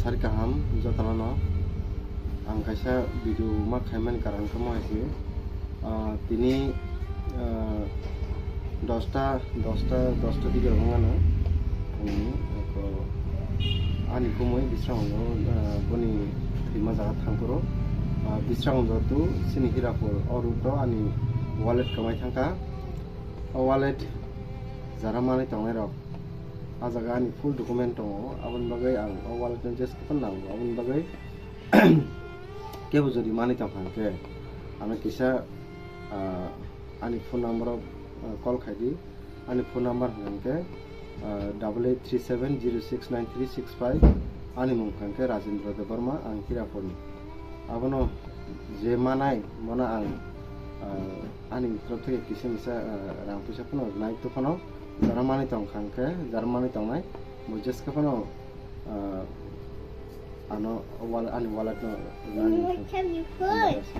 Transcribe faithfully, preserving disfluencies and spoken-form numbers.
Sari kaham jotono no. Ang kaisa video ma khaimani karon khe mo hai se, ah, tini, ah, dosta, dosta, dosta dige wngmano. Ani, ako, ani kumui Bisrangonjo, ah, boni thwima jaga thangphuru. Ah, Bisrangonjo tu chini Hirapur, o route o ani wallet kwmai thangkha. O wallet jara manwi tongnairok, a jaga ani full document tongo, aboni bagwi ang o wallet no just phano nango, aboni bagwi kebo jodi manwi tongkha hwnkhe ano kisa, ah, ani phone number o, ah, call khaidi. Ani phone number hwnkhe, ah, double eight three seven zero six nine three six five. Ani mung hwnkhe Rajendra Debbarma, ang Hirapurni. Abono je manai, bono ang, ah, ani torof theke kisa misa, ah, rang puisa phano rwnai, to phano jara manwi tongkha hwnkhe, jara manwi tongnai, bo jeska phano, ah, ano wal-, ani wallet no rwnani hwnkhe.